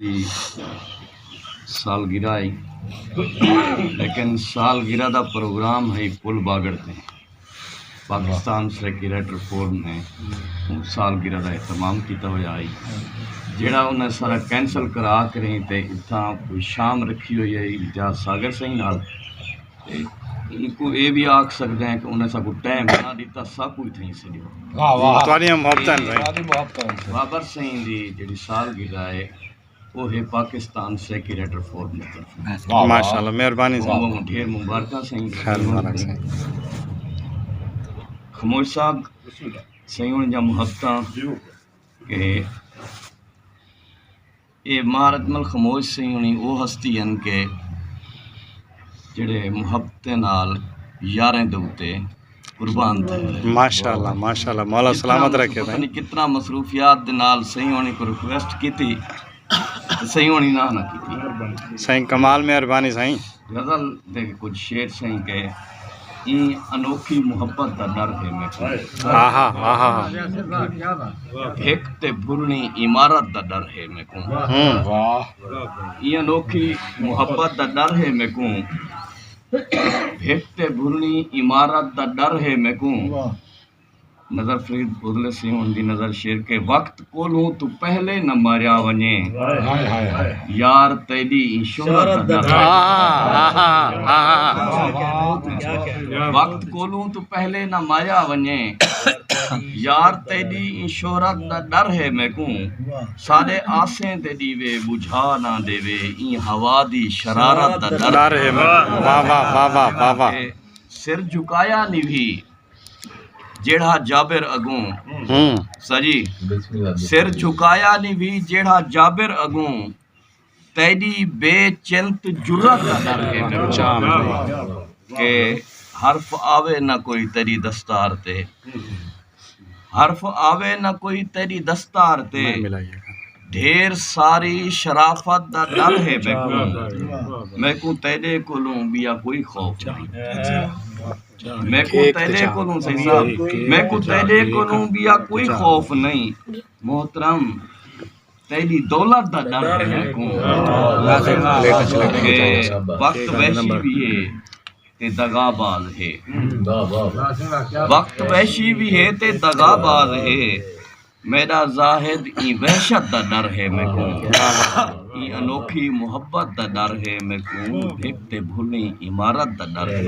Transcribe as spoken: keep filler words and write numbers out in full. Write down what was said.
دی سالگرہ ہئی، لیکن سالگرہ دا پروگرام ہئی پل باگڑ تے۔ پاکستان سیکریٹری فورم نے سالگرہ دا اہتمام کیتا ہویا ہئی، جیڑھا انہاں سارا کینسل کرا کریں تے اتھاں کوئی شام رکھی ہوئی ہئی امتیاز ساگر سئیں نال۔ تے اینکوں اے وی آکھ سڳدے ہیں کہ انہاں ساکوں ٹائم نہ ݙتا، ساکوں اتھائیں سݙیو۔ واہ واہ۔ تہاݙیاں محبتاں ہن سائیں۔ تہاݙی محبتاں ہن سائیں۔ بابر سئیں دی جیڑھی سالگرہ ہے، او ہے پاکستان سیکریٹری فورم دی طرفوں۔ واہ واہ۔ ماشاءاللہ، مہربانی سائیں۔ انہاں کوں ڈھیر مبارکاں سائیں۔ خیر مبارک سائیں۔ خموش صاحب، سائیں ہن جا محبتاں کہ اے ماہر اجمل خموش سئیں ہݨی او ہستی ہن کہ جیڑھے محبتیں نال یاریں دے اتے قربان تھئے۔ ماشاءاللہ، ماشاءاللہ، مولا سلامت رکھے پتہ سائیں۔ نہیں کتنا مصروفیات دے نال سئیں ہݨی کوں ریکویسٹ کیتی تے سئیں ہݨی نہ نہ کیتی۔ سائیں کمال مہربانی سائیں۔ غزل دے کجھ شعر سئیں کہ ایں انوکھی محبت دا ڈر ہے میکوں۔ آہا، آہا۔ ہک تے بھرنی عمارت دا ڈر ہے میکوں۔ ہوں۔ واہ۔ ایں انوکھی محبت دا ڈر ہے میکوں۔ ہک تے بھرنی عمارت دا ڈر ہے میکوں۔ واہ۔ نظر فرید بزلے سئیں ہݨ دی نظر شعر کہ وقت کولوں توں پہلے نہ ماریا ونڄے۔ ہائے، ہائے، ہائے۔ یار تیݙی ایں شہرت دا ڈر ہے۔ آہا، آہا، آہا۔ وقت کولوں توں پہلے نہ ماریا ونڄے۔ یار تیݙی ایں شہرت دا ڈر ہے میکوں۔ سارے آسیں دے ݙیوے ٻجھا نہ ݙیوے، ایں ہوا دی شرارت دا ڈر۔ ڈر ہے میکوں۔ واہ، واہ، واہ، واہ، واہ، واہ۔ سر جھکایا نی وی جیڑھا جابر اڳوں۔ ہوں۔ سا جی۔ بسم اللہ۔ سر جھکایا نی وی جیڑھا جابر اڳوں۔ تیݙی بے چنت جرات دا ڈر ہے میکوں۔ جام۔ کہ حرف آوے نہ کوئی تیݙی دستار تے۔ حرف آوے نہ کوئی تیݙی دستار تے۔ میں ملائی ہے۔ ڈھیر ساری شرافت دا ڈر ہے میکوں۔ میکوں تیݙے کولوں ٻیا کوئی خوف نہیں۔ میکوں تیݙے کولوں سئیں صاحب، میکوں تیݙے کولوں ٻیا کوئی خوف نہیں۔ محترم، تیݙی دولت دا ڈر ہے میکوں۔ کہ وقت وحشی وی ہے تے دغا باز ہے۔ وقت وحشی وی ہے تے دغا باز ہے۔ میݙا زاہد ایں وحشت دا ڈر ہے میکوں۔ ایں انوکھی محبت دا ڈر ہے میکوں۔ ہک تے بھلی عمارت دا ڈر ہے۔